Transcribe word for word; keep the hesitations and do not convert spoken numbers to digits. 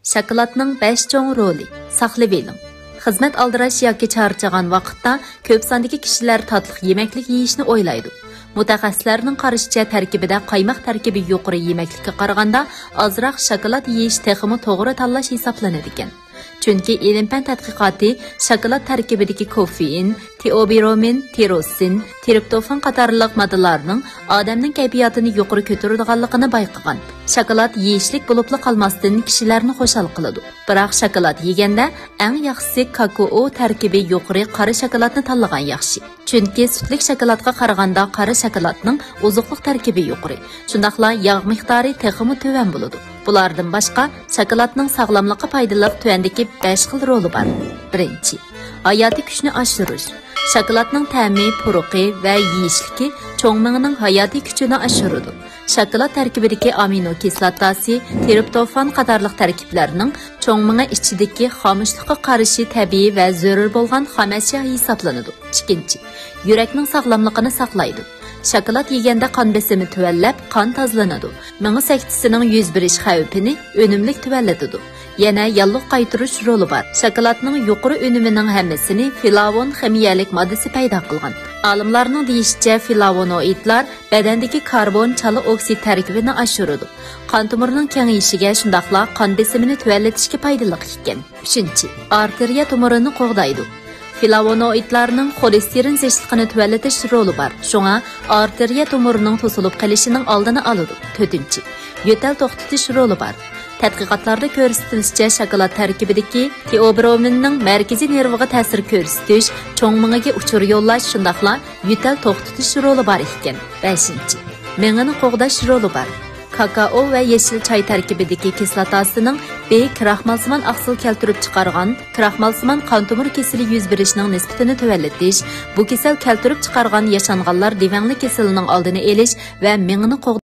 شاكىلاتنىڭ بەش چوڭ رولى. ساقلىۋېلىڭ. خىزمەت ئالدىراش ياكى چارچىغان ۋاقىتتا كۆپ ساندىكى كىشىلەر تاتلىق يېمەكلىك يېيىشنى ئويلايدۇ. مۇتەخەسسىسلەرنىڭ قارىشىچە، تەركىبىدە قايماق تەركىبى يۇقىرى يېمەكلىككە قارىغاندا ئازراق شاكىلات يېيىش تېخىمۇ توغرا تاللاش ھېسابلىنىدىكەن. چۈنكى ئىلىم-پەن تەتقىقاتى شاكىلات تەركىبىدىكى كوفېئىن، تېئوبرومىن، تىروسىن، ترىپتوفان قاتارلىق ماددىلارنىڭ ئادەمنىڭ كەيپىياتىنى يۇقىرى كۆتۈرىدىغانلىقىنى بايقىغان. شاكىلات يېيىشلىك بولۇپلا قالماستىن، كىشىلەرنى خۇشال قىلىدۇ. بىراق شاكىلات يېگەندە ئەڭ ياخشىسى كاكائو تەركىبى يۇقىرى قارا شاكىلاتنى تاللىغان ياخشى. چۈنكى سۈتلۈك شاكىلاتقا قارىغاندا قارا شاكىلاتنىڭ ئوزۇقلۇق تەركىبى يۇقىرى، شۇنداقلا ياغ مىقدارى تېخىمۇ تۆۋەن بولىدۇ. بۇلاردىن باشقا، شاكىلاتنىڭ ساغلاملىققا پايدىلىق تۆۋەندىكى بەش خىل رولى بار. بىرىنچى، ھاياتىي كۈچنى ئاشۇرۇش. شاكىلاتنىڭ تەمى، پۇرىقى ۋە يېيىشلىكى چوڭ مېڭىنىڭ ھاياتىي كۈچىنى ئاشۇرىدۇ. شاكىلات تەركىبىدىكى ئامىنو كىسلاتاسى، ترىپتوفان قاتارلىق تەركىبلەرنىڭ چوڭ مېڭە ئىچىدىكى خامۇشلۇققا قارشى تەبىئىي ۋە زۆرۈر بولغان خام ئەشيا ھېسابلىنىدۇ. ئىككىنچى، يۈرەكنىڭ ساغلاملىقىنى ساقلايدۇ. شاكىلات يېگەندە قان بېسىمى تۆۋەنلەپ، قان تازىلىنىدۇ. مېڭە سەكتىسىنىڭ يۈز بېرىش خەۋپىنى ئۈنۈملۈك تۆۋەنلىتىدۇ. يەنە ياللۇغ قايتۇرۇش رولى بار. شاكىلاتنىڭ يۇقىرى ئۈنۈمىنىڭ ھەممىسىنى فلاۋون خىمىيەلىك ماددىسى پەيدا قىلغان. ئالىملارنىڭ دېيىشىچە، فلاۋونوئىدلار بەدەندىكى كاربون چالا ئوكسىد تەركىبىنى ئاشۇرىدۇ. قان تومۇرىنىڭ كېڭىيىشىگە، شۇنداقلا قان بېسىمىنى تۆۋەنلىتىشكە پايدىلىق ئىكەن. ئۈچىنچى، ئارتېرىيە تومۇرىنى قوغدايدۇ. فلاۋونوئىدلارنىڭ خولېستېرىن زىچلىقىنى تۆۋەنلىتىش رولى بار. شۇڭا ئارتېرىيە تومۇرىنىڭ توسۇلۇپ قېلىشىنىڭ ئالدىنى ئالىدۇ. تۆتىنچى، يۆتەل توختىتىش رولى بار. تەتقىقاتلاردا كۆرسىتىلىشىچە، شاكىلات تەركىبىدىكى تېئوبرومىننىڭ مەركىزىي نېرۋىغا تەسىر كۆرسىتىش، چوڭ مېڭىگە ئۇچۇر يوللاش، شۇنداقلا يۆتەل توختىتىش رولى بار ئىكەن. بەشىنچى، مېڭىنى قوغداش رولى بار. كاكائو ۋە يېشىل چاي تەركىبىدىكى كىسلاتاسىنىڭ بى كراخمالسىمان ئاقسىل كەلتۈرۈپ چىقارغان كراخمالسىمان قان تومۇر كېسىلى يۈز بېرىشنىڭ نىسبىتىنى تۆۋەنلىتىش، بۇ كېسەل كەلتۈرۈپ چىقارغان ياشانغانلار دېۋەڭلىك كېسىلىنىڭ ئالدىنى ئېلىش ۋە مېڭىنى قوغداش